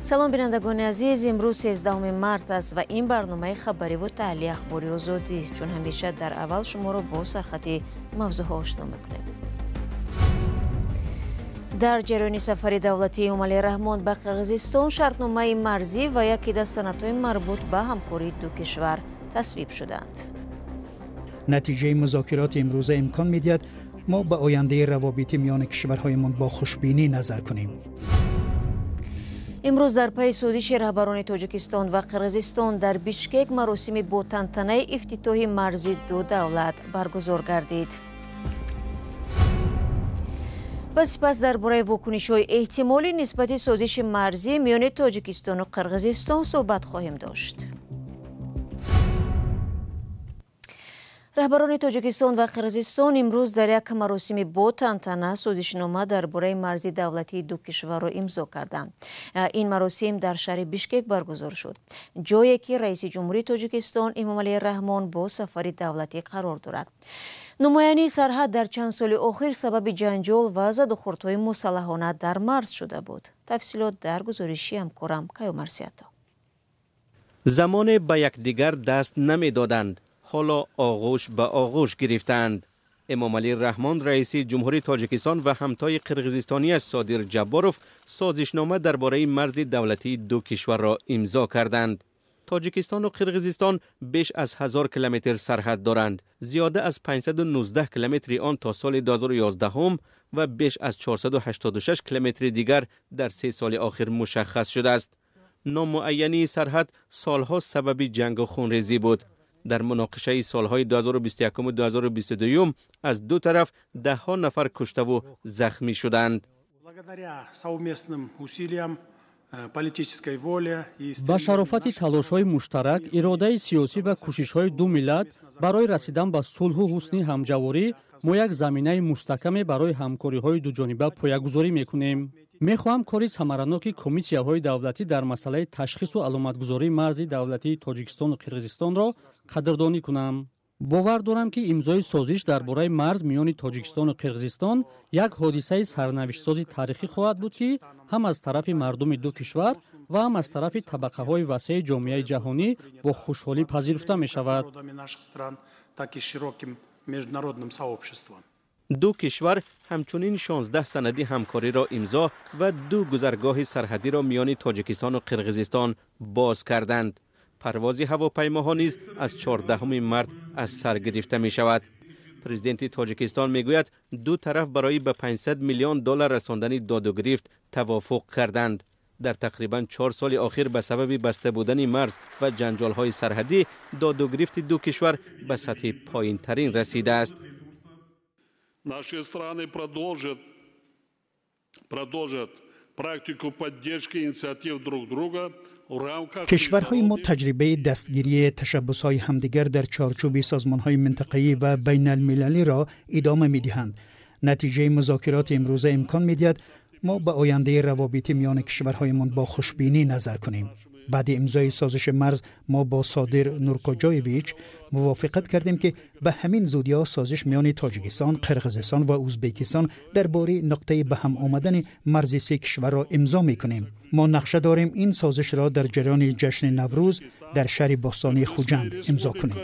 Салом, бинандагони азиз. Имрӯз 13 март аст ва ин барномаи хабариву таҳлили Ахбори Озодӣ аст. Чун ҳамеша, дар аввал шуморо бо сархати мавзӯъҳо ошно мекунем. Дар ҷараёни сафари давлатии Эмомалӣ Раҳмон ба Қирғизистон шартномаи марзӣ ва яке даст санадҳои марбут ба ҳамкории ду кишвар тасвиб шуданд. Натиҷаи музокироти имрӯза имкон медиҳад мо ба ояндаи равобити миёни кишварҳоямон бо хушбинӣ назар кунем. Имрӯз дар пайи созиши раҳбарони Тоҷикистон ва Қирғизистон дар Бишкек маросими бо тантанаи ифтитоҳи марзи ду давлат баргузор гардид. Ва сипас дар бораи вокунишҳои эҳтимолӣ нисбати созиши марзӣ миёни Тоҷикистону Қирғизистон суҳбат хоҳем дошт. Раҳбарони Тоҷикистон ва Қирғизистон имрӯз дар як маросими бо тантана созишнома дар бораи марзи давлатии ду кишварро имзо карданд. Ин маросим дар шаҳри Бишкек баргузор шуд, ҷое ки раиси ҷумҳурии Тоҷикистон Эмомалӣ Раҳмон бо сафари давлатӣ қарор дорад. Намоянии сарҳад дар чанд соли охир сабаби ҷанҷол ва задухӯрдҳои мусаллаҳона дар марз шуда буд. Тафсилот дар гузориши ҳамкорам Каюмарс Ято. Замоне ба якдигар даст намедоданд, ҳоло оғӯш ба оғӯш гирифтаанд. Эмомалӣ Раҳмон, раиси ҷумҳурии Тоҷикистон, ва ҳамтои қирғизистонияш Содир Ҷабборов созишнома дар бораи марзи давлатии ду кишварро имзо карданд. Тоҷикистону Қирғизистон беш аз 1000 километр сарҳад доранд. Зиёда аз 519 километри он то соли 2011 ва беш аз 486 километри дигар дар 3 соли охир мушаххас шудааст. Номуайянии сарҳад солҳо сабаби ҷангу хунрезӣ буд. Дар муноқишаи солҳои 2021 ва 2022 аз ду тараф даҳҳо нафар куштаву захмӣ шуданд. Ба шарофати талошҳои муштарак, иродаи сиёсӣ ва кӯшишҳои ду миллат барои расидан ба сулҳу ҳусни ҳамҷаворӣ мо як заминаи мустаҳкаме барои ҳамкориҳои дуҷониба поягузорӣ мекунем. Мехоҳам кори самараноки комиссияҳои давлатӣ дар масъалаи ташхису аломатгузории марзи давлатии Тоҷикистону Қирғизистонро қадрдонӣ кунам. Бовар дорам, ки имзои созиш дар бораи марз миёни Тоҷикистону Қирғизистон як ҳодисаи сарнавиштсози таърихӣ хоҳад буд, ки ҳам аз тарафи мардуми ду кишвар ва ҳам аз тарафи табақаҳои васеи ҷомеаи ҷаҳонӣ бо хушҳолӣ пазируфта мешавад. Ду кишвар ҳамчунин 16 санади ҳамкориро имзо ва ду гузаргоҳи сарҳадиро миёни Тоҷикистону Қирғизистон боз карданд. Парвози ҳавопаймоҳо низ аз 14 март аз сар гирифта мешавад. Президенти Тоҷикистон мегӯяд, ду тараф барои ба 500 миллион доллар расондани додугирифт тавофуқ карданд. Дар тақрибан 4 соли охир ба сабаби баста будани марз ва ҷанҷолҳои сарҳадӣ додугирифти ду кишвар ба сатҳи поинтарин расидааст. Наши страны продолжат практику поддержки инициатив друг друга. Кишварҳои мо таҷрибаи дастгирии ташаббусҳои ҳамдигар дар чорчӯби созмонҳои минтақавӣ ва байналмилалиро идома медиҳанд. Натиҷаи музокироти имрӯза имкон медиҳад мо ба ояндаи равобити миёни кишварҳоямон бо хушбинӣ назар кунем. Баъди имзои созиши марз мо бо Содир Нуркоҷоевич мувофиқат кардем, ки ба ҳамин зудиҳо созиш миёни Тоҷикистон, Қирғизистон ва Ӯзбекистон дар бораи нуқтаи ба ҳам омадани марзи се кишварро имзо мекунем. Мо нақша дорем ин созишро дар ҷараёни ҷашни Наврӯз дар шаҳри бостонии Хуҷанд имзо кунем.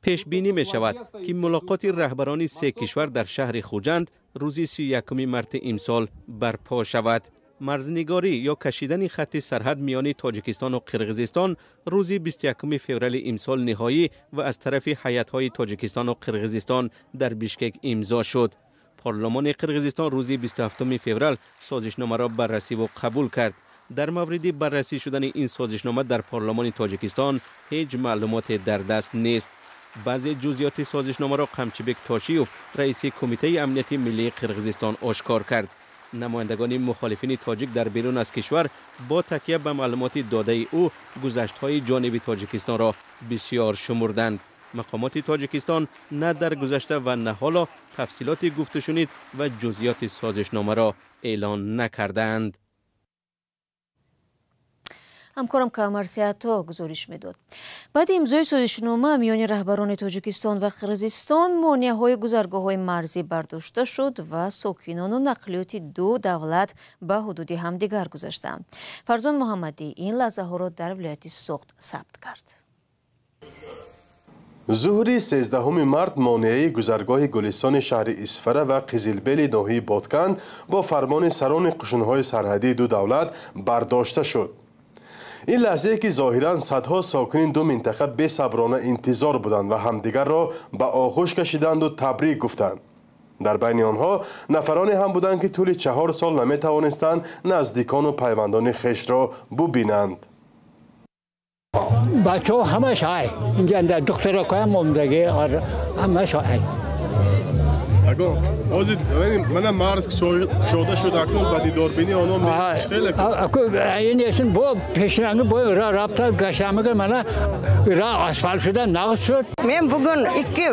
Пешбинӣ мешавад, ки мулоқоти раҳбарони се кишвар дар шаҳри Хуҷанд рӯзи 31 марти имсол барпо шавад. Марзнигорӣ ё кашидани хатти сарҳад миёни Тоҷикистону Қирғизистон рӯзи 21 феврали имсол ниҳоӣ ва аз тарафи ҳайатҳои Тоҷикистону Қирғизистон дар Бишкек имзо шуд. Парлумони Қирғизистон рӯзи 27 феврал созишномаро баррасиву қабул кард. Дар мавриди баррасӣ шудани ин созишнома дар парлумони Тоҷикистон ҳеҷ маълумоте дар даст нест. Баъзе ҷузъиёти созишномаро Қамчибек Тошиев, раиси Кумитаи амнияти миллии Қирғизистон, ошкор кард. Намояндагони мухолифини тоҷик дар берун аз кишвар бо такя ба маълумоти додаи ӯ гузаштҳои ҷониби Тоҷикистонро бисёр шумурданд. Мақомоти Тоҷикистон на дар гузашта ва на ҳоло тафсилоти гуфтушунид ва ҷузъиёти созишномаро эълон накардаанд. Ҳамкорам Камар Сиато гузориш медод. Баъди имзои созишнома миёни раҳбарони Тоҷикистон ва Қирғизистон монеаҳои гузаргоҳҳои марзӣ бардошта шуд ва сокинону нақлиёти ду давлат ба ҳудуди ҳамдигар гузаштанд. Фарзон Муҳаммадӣ ин лаҳзаҳоро дар вилояти Суғд сабт кард. Зуҳри 13 март монеаи гузаргоҳи Гулистони шаҳри Исфара ва Қизилбели ноҳияи Ботканд бо фармони сарони қушунҳои сарҳадии ду давлат бардошта шуд. Ин лаҳзае ки зоҳиран садҳо сокини ду минтақа бесаброна интизор буданд ва ҳамдигарро ба оғӯш кашиданду табрик гуфтанд. Дар байни онҳо нафароне ҳам буданд, ки тӯли 4 сол наметавонистанд наздикону пайвандони хешро бубинанд. Бачаҳо ҳамаш ҳай инҷа, духтаракоям омдаги, ҳамаш ҳай. Ҳозир мана марз кушода шуд, акнун ба дидорбинии онҳо хеле ин эсин бо пешранги бо ра рафта гаштамага, мана ра асфалт шуда, нағз шуд. Men bugun ikki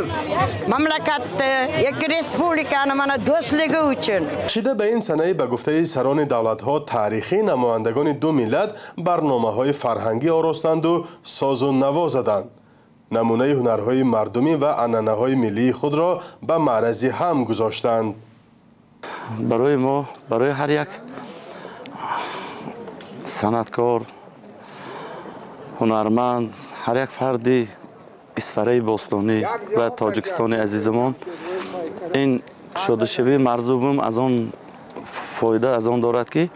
mamlakatni, ikki respublikani mana do'stligi uchun Шида ба ин санаи ба гуфтаи сарони давлатҳо таърихӣ, намояндагони ду миллат барномаҳои фарҳангӣ оростанду созу наво заданд, намунаи ҳунарҳои мардумӣ ва анъанаҳои миллии худро ба маърази ҳам гузоштанд. Барои мо, барои ҳар як санъаткор, ҳунарманд, ҳар як фарди Исфараи бостонӣ ва Тоҷикистони азизамон ин кушодашавии марзу бум аз он фоида аз он дорад, ки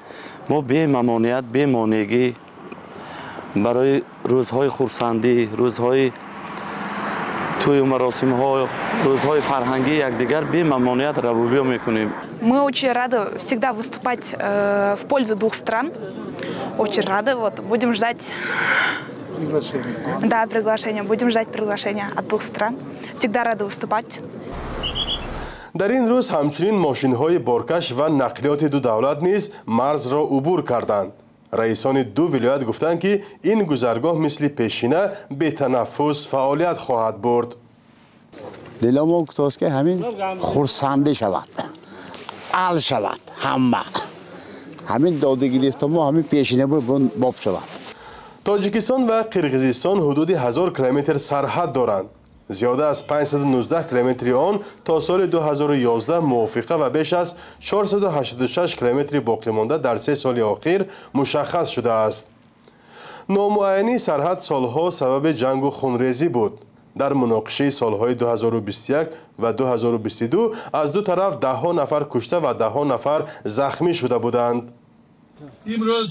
мо бемамоният, бемонеъгӣ барои рӯзҳои хурсандӣ, рӯзҳои тӯю маросимҳо, рӯзҳои фарҳангии якдигар бемамоният равубиё мекунем. Мы очень рады всегда выступать в пользу двух стран. Очень рады. Вот, будем ждать приглашение. Да, приглашение. Будем ждать приглашения от двух стран. Всегда рады выступать. Дар ин рӯз ҳамчунин мошинҳои боркаш ва нақлиёти ду давлат низ марзро убур карданд. Раисони ду вилоят гуфтанд, ки ин гузаргоҳ мисли пешина бетанаффус фаъолият хоҳад бурд. Диламо гуфтааст, ки ҳамин хурсандӣ шавад, ал шавад, ҳама ҳамин додагирифтамо ҳамин пешина боб шавад. Тоҷикистон ва Қирғизистон ҳудуди 1000 километр сарҳад доранд. Зиёда аз 519 километри он то соли 2011 мувофиқа ва беш аз 486 километри боқимонда дар 3 соли охир мушаххас шудааст. Номуайянии сарҳад солҳо сабаби ҷангу хунрезӣ буд. Дар муноқишаи солҳои 2021 ва 2022 аз ду тараф даҳҳо нафар кушта ва даҳҳо нафар захмӣ шуда буданд. Имрӯз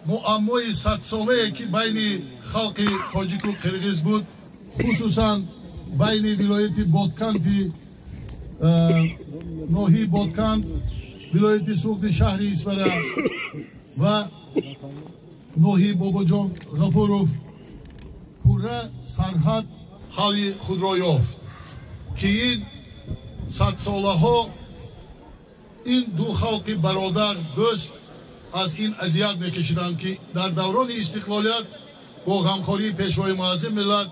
муаммои садсолае, ки байни халқи тоҷику қирғиз буд, хусусан байни вилояти Ботканди, ноҳияи Ботканд, вилояти Суғди, шаҳри Исфара ва ноҳияи Бобоҷон Ғафуров, пурра сарҳад ҳалли худро ёфт, ки ин садсолаҳо ин ду халқи бародар, дӯст аз ин азият мекашиданд, ки дар даврони истиқлолият бо ғамхории Пешвои муаззами миллат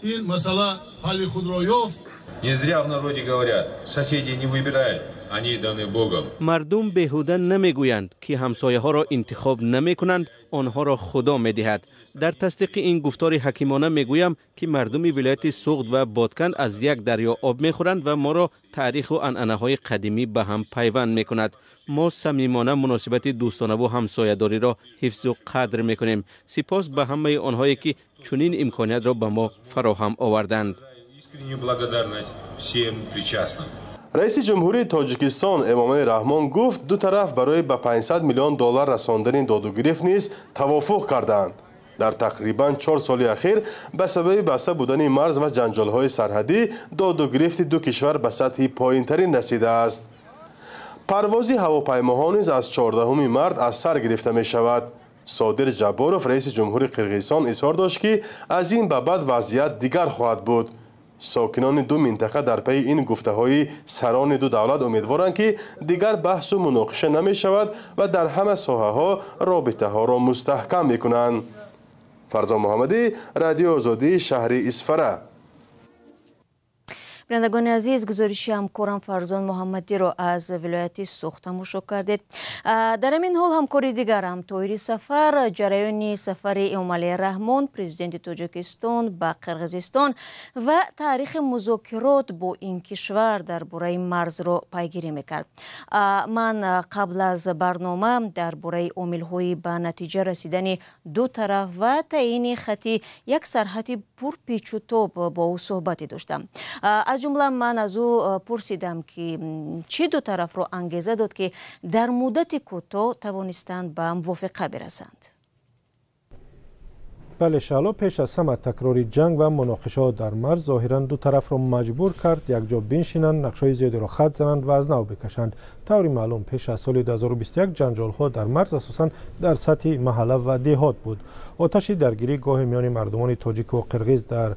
ин масъала ҳалли худро ёфт. Не зря в народе говорят: соседей не выбирают, они даны Богом. Мардум беҳуда намегӯянд, ки ҳамсояҳоро интихоб намекунанд, онҳоро Худо медиҳад. Дар тасдиқи ин гуфтори ҳакимона мегӯям, ки мардуми вилояти Суғд ва Ботканд аз як дарё об мехӯранд ва моро таъриху анъанаҳои қадимӣ ба ҳам пайванд мекунад. Мо самимона муносибати дӯстонаву ҳамсоядориро ҳифзу қадр мекунем. Сипос ба ҳамаи онҳое, ки чунин имкониятро ба мо фароҳам оварданд. Искреннюю благодарность всем причастным. Раиси ҷумҳурии Тоҷикистон Эмомалӣ Раҳмон гуфт, ду тараф барои ба 500 миллион доллар расондани додугирифт низ тавофуқ кардаанд. Дар тақрибан 4 соли ахир ба сабаби баста будани марз ва ҷанҷолҳои сарҳадӣ додугирифти ду кишвар ба сатҳи поинтарин расидааст. Парвози ҳавопаймоҳо низ аз 14 март аз сар гирифта мешавад. Содир Ҷабборов, раиси ҷумҳури Қирғизистон, изҳор дошт, ки аз ин ба баъд вазъият дигар хоҳад буд. Сокинони ду минтақа дар пайи ин гуфтаҳои сарони ду давлат умедворанд, ки дигар баҳсу муноқиша намешавад ва дар ҳама соҳаҳо робитаҳоро мустаҳкам мекунанд. Фарзон Муҳаммадӣ, Радиои Озодӣ, шаҳри Исфара. Бинандагони азиз, гузориши ҳамкорам Фарзон Муҳаммадиро аз вилояти Суғд тамошо кардед. Дар ҳамин ҳол ҳамкори дигарам Тоҳири Сафар ҷараёни сафари Эмомалӣ Раҳмон, президенти Тоҷикистон, ба Қирғизистон ва таърихи музокирот бо ин кишвар дар бораи марзро пайгирӣ мекард. Ман қабл аз барнома дар бораи омилҳои ба натиҷа расидани ду тараф ва таъйини хати як сарҳади пурпечутоб бо ӯ суҳбате доштам. Аз ҷумла ман аз ӯ пурсидам, ки чӣ ду тарафро ангеза дод, ки дар муддати кӯтоҳ тавонистанд ба мувофиқа бирасанд. Бале, Шаҳло, пеш аз ҳама такрори ҷанг ва муноқишаҳо дар марз зоҳиран ду тарафро маҷбур кард якҷо биншинанд, нақшаҳои зиёдеро хат зананд ва аз нав бикашанд. Таври маълум, пеш аз соли 2021 ҷанҷолҳо дар марз асосан дар сатҳи маҳалла ва деҳот буд. Оташи даргирӣ гоҳе миёни мардумони тоҷику қирғиз дар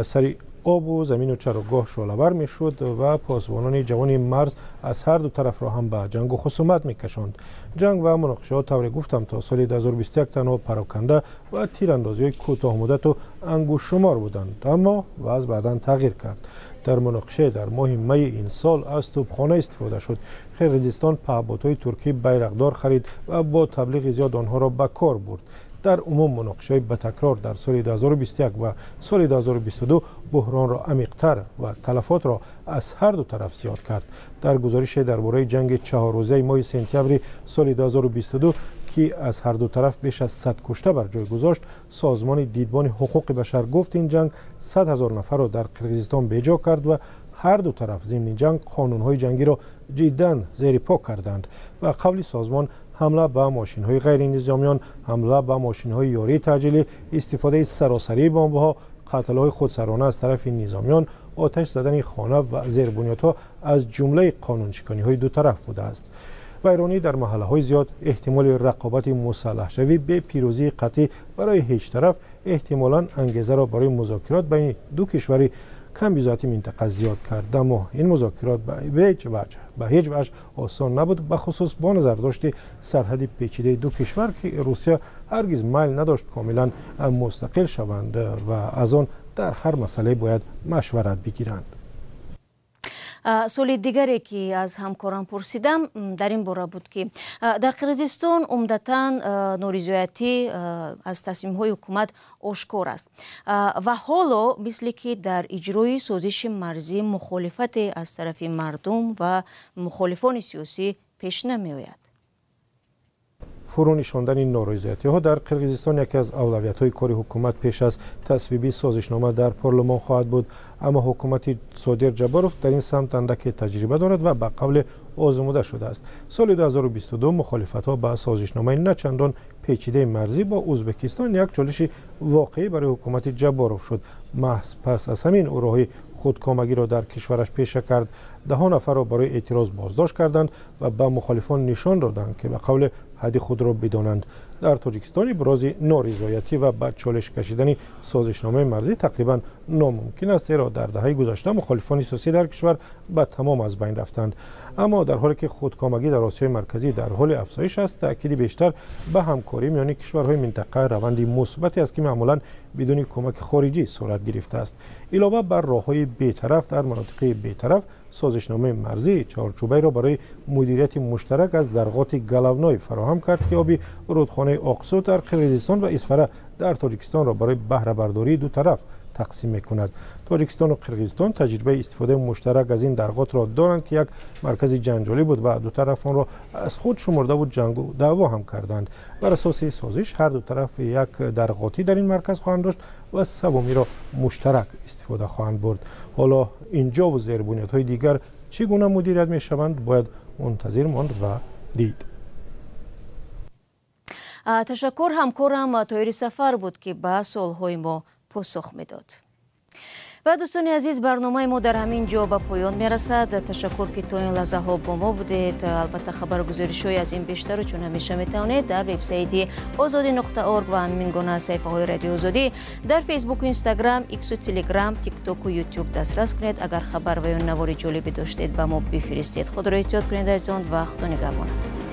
сари обу замину чарогоҳ шӯълавар мешуд ва посбонони ҷавони марз аз ҳар ду тарафро ҳам ба ҷангу хусумат мекашонд. Ҷанг ва муноқишаҳо, тавре гуфтам, то соли 2021 танҳо пароканда ва тирандозиҳои кӯтоҳмуддату ангуштшумор буданд, аммо вазъ баъдан тағйир кард. Дар муноқиша дар моҳи майи ин сол аз тӯбхона истифода шуд. Қирғизистон паҳбодҳои туркӣ Байрақдор харид ва бо таблиғи зиёд онҳоро ба кор бурд. Дар умум муноқишаҳои ба такрор дар соли 2021 ва соли 2022 буҳронро амиқтар ва талафотро аз ҳар ду тараф зиёд кард. Дар гузорише дар бораи ҷанги чаҳоррӯзаи моҳи сентябри соли 2022, ки аз ҳар ду тараф беш аз 100 кушта бар ҷой гузошт, созмони дидбони ҳуқуқи башар гуфт ин ҷанг 100 ҳазор нафарро дар Қирғизистон беҷо кард ва ҳар ду тараф зимни ҷанг қонунҳои ҷангиро ҷиддан зери по карданд. Ба қавли созмон, ҳамла ба мошинҳои ғайринизомиён, ҳамла ба мошинҳои ёрии таъҷилӣ, истифодаи саросарии бомбаҳо, қатлҳои худсарона аз тарафи низомиён, оташ задани хона ва зербунёдҳо аз ҷумлаи қонуншиканиҳои ду тараф будааст. Вайронӣ дар маҳаллаҳои зиёд, эҳтимоли рақобати мусаллаҳшавӣ бе пирӯзии қатъӣ барои ҳеҷ тараф эҳтимолан ангезаро барои музокирот байни ду кишвари камбизоати минтақа зиёд кард. Аммо ин музокирот ба ҳеҷ ваҷҳ осон набуд, бахусус бо назардошти сарҳади печидаи ду кишвар, ки Русия ҳаргиз майл надошт комилан мустақил шаванд ва аз он дар ҳар масъалае бояд машварат бигиранд. Суоли дигаре, ки аз ҳамкорам пурсидам, дар ин бора буд, ки дар Қирғизистон умдатан норизоятӣ аз тасмимҳои ҳукумат ошкор аст ва ҳоло мисле ки дар иҷрои созиши марзӣ мухолифате аз тарафи мардум ва мухолифони сиёсӣ пеш намеояд. Фурӯ нишондани норизоятиҳо дар Қирғизистон яке аз авлавиятҳои кори ҳукумат пеш аз тасвиби созишнома дар парлумон хоҳад буд. Аммо ҳукумати Содир Ҷабборов дар ин самт андаке таҷриба дорад ва ба қавле озмуда шудааст. Соли 2022 мухолифатҳо ба созишномаи начандон печидаи марзӣ бо Ӯзбекистон як чолиши воқеӣ барои ҳукумати Ҷабборов шуд. Маҳз пас аз ҳамин ӯ роҳи худкомагиро дар кишвараш пеша кард. Даҳо нафарро барои эътироз боздошт карданд ва ба мухолифон нишон доданд, ки ба қавли ҳадди худро бидонанд. Дар Тоҷикистон ибрози норизоятӣ ва ба чолиш кашидани созишномаи марзӣ тақрибан номумкин аст, зеро дар даҳаи гузашта мухолифони сиёсӣ дар кишвар ба тамом аз байн рафтанд. Аммо дар ҳоле ки худкомагӣ дар Осиёи Марказӣ дар ҳоли афзоиш аст, таъкиди бештар ба ҳамкорӣ миёни кишварҳои минтақа раванди мусбате аст, ки маъмулан бидуни кӯмаки хориҷӣ сурат гирифтааст. Илова бар роҳҳои бетараф дар манотиқи бетараф, созишномаи марзӣ чаҳорчӯбаеро барои мудирияти муштарак аз дарғоти Галавной фароҳам кард, ки оби рудхонаи Оқсу дар Қирғизистон ва Исфара дар Тоҷикистонро барои баҳрабардории ду тараф тақсим мекунад. Тоҷикистону Қирғизистон таҷрибаи истифодаи муштарак аз ин дарғотро доранд, ки як маркази ҷанҷолӣ буд ва ду тараф онро аз худ шумурдаву ҷангу даъво ҳам карданд. Бар асоси созиш ҳар ду тараф як дарғотӣ дар ин марказ хоҳанд дошт ва савомиро муштарак истифода хоҳанд бурд. Ҳоло инҷову зербунёдҳои дигар чӣ гуна мудирият мешаванд, бояд мунтазир монд ва дид. Ташаккур. Ҳамкорам Тоҳири Сафар буд, ки ба суолҳои мо посух медод. Ва дӯстони азиз, барномаи мо дар ҳамин ҷо ба поён мерасад. Ташаккур, ки то ин лаҳзаҳо бо мо будед. Албатта, хабаргузоришҳои аз ин бештару чун ҳамеша метавонед дар вебсайти озодӣ.орг ва ҳамин гуна саҳифаҳои Радиои Озодӣ дар Фейсбуку, Инстаграм, Иксу, Телеграм, Тиктоку, Ютуб дастрас кунед. Агар хабар ва ё навори ҷолибе доштед, ба мо бифиристед. Худро эҳтиёт кунед, азизон, ва Худо нигаҳбонатон.